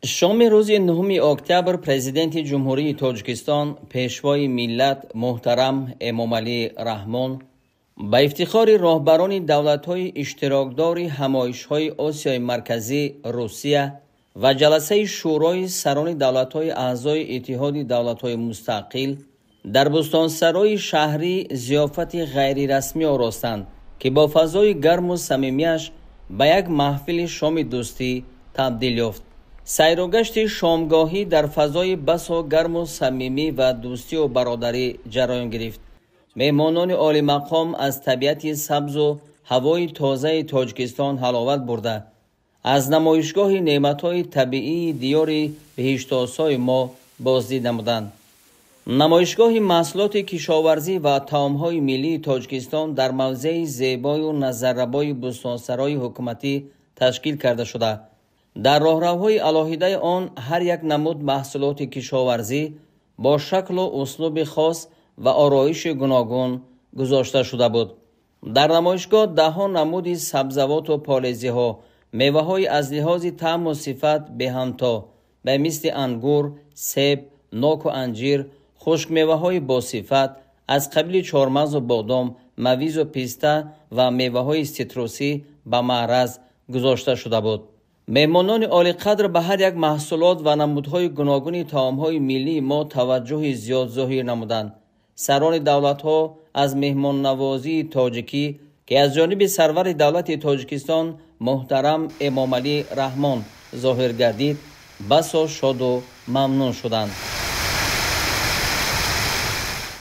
Шоми рӯзи 9 октябр Президенти Ҷумҳурии Тоҷикистон, Пешвои миллат муҳтарам Эмомалӣ Раҳмон ба ифтихори роҳбарони давлатҳои иштирокдори ҳамоишҳои Осиёи Марказӣ, Русия ва ҷаласаи Шӯрои сарони давлатҳои аъзои Иттиҳоди давлатҳои мустақил дар Бӯстонсарои шаҳрӣ зиёфати ғайрирасмӣ оростанд, ки бо фазои гарму самимиаш ба як маҳфили шоми дӯстӣ табдил ёфт. Сайругашти шомгоҳӣ дар фазои басо гарму самимӣ ва дӯстию бародарӣ ҷараён гирифт. Меҳмонони олимақом аз табиати сабзу ҳавои тозаи Тоҷикистон ҳаловат бурда, аз намоишгоҳи неъматҳои табиии диёри беҳиштосои мо боздид намуданд. Намоишгоҳи маҳсулоти кишоварзӣ ва таомҳои миллии Тоҷикистон дар мавзеи зебою назаррабои Бӯстонсарои ҳукуматӣ ташкил карда шуда, дар роҳравҳои алоҳидаи он ҳар як намуд маҳсулоти кишоварзӣ бо шаклу услуби хос ва ороиши гуногун гузошта шуда буд. Дар намоишгоҳ даҳҳо намуди сабзавоту полезиҳо, меваҳои аз лиҳози таъму сифат беҳамто ба мисли ангур, себ, ноку анҷир, хушкмеваҳои босифат аз қабили чормағзу бодом, мавизу писта ва меваҳои ситрусӣ ба маъраз гузошта шуда буд. Меҳмонони олиқадр ба ҳар як маҳсулот ва намудҳои гуногуни таомҳои миллии мо таваҷҷӯҳи зиёд зоҳир намуданд. Сарони давлатҳо аз меҳмоннавозии тоҷикӣ, ки аз ҷониби сарвари давлати Тоҷикистон муҳтарам Эмомалӣ Раҳмон зоҳир гардид, басо шоду мамнун шуданд.